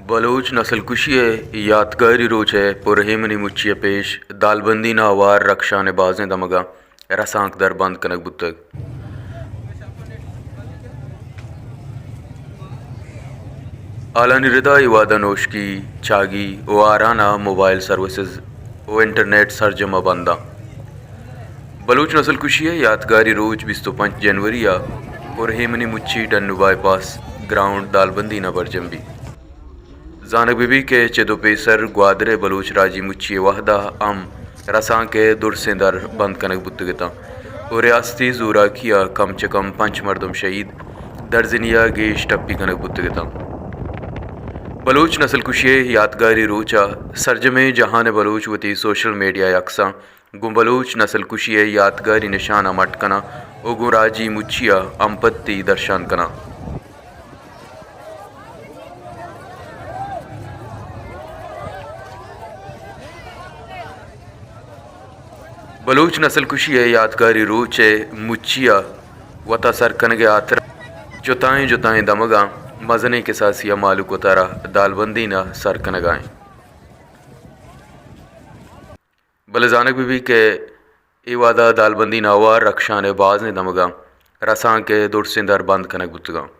بلوچ نسل کشی ءِ یاتگاری روچ ءِ پر ایمنی مچی ءَ پیش دالبندین ءَ ہوار رکشان ءِ بازیں دمگاں رسانکدر بند کنگ بوتگ۔ ہالانی ردا اے وہد ءَ نوشکی، چاگی ءُ آران ءَ موبائل سروسز ءُ انٹرنیٹ سرجم ءَ بند اَنت۔ بلوچ نسل کشی ءِ یاتگاری روچ بیست ءُ پنچ جنوری ءَ پر ایمنی مچی ڈنو بائی پاس گراؤنڈ دالبندین ءَ برجم بیت۔ زانگ بہ بیت کہ چد ءُ پیسر گوادر ءِ بلوچ راجی مچی ءِ وہد ءَ ہم رسانک ءِ درسیں در بند کنگ بوتگ اتاں ءُ ریاستی زوراکی ءَ کم چہ کم پنچ مردم شہید، درزنی ءَ گیش ٹپی کنگ بوتگ اتاں۔ بلوچ نسل کشی ءِ یاتگاری روچ ءَ سرجمیں جہان ءِ بلوچ وتی سوشل میڈیا ءِ عکساں گوں بلوچ نسل کشی ءِ یاتگاری نشان ءَ مٹ کناں ءُ گوں راجی مچی ءَ ہمپتی درشان کناں۔ بلوچ نسل کشی ءِ یاتگاری روچ ءِ مچی ءَ وت ءَ سر کنگ ءِ ہاترا جتائیں جتائیں دمگاں مزنیں کساسی ءَ مہلوک وتارا دالبندین ءَ سر کنگ ءَ اِنت۔ بلے زانگ بہ بیت کہ اے وہد ءَ دالبندین ءَ ہوار رکشان ءِ بازیں دمگاں رسانک ءِ درسیں در بند کنگ بوتگ اَنت۔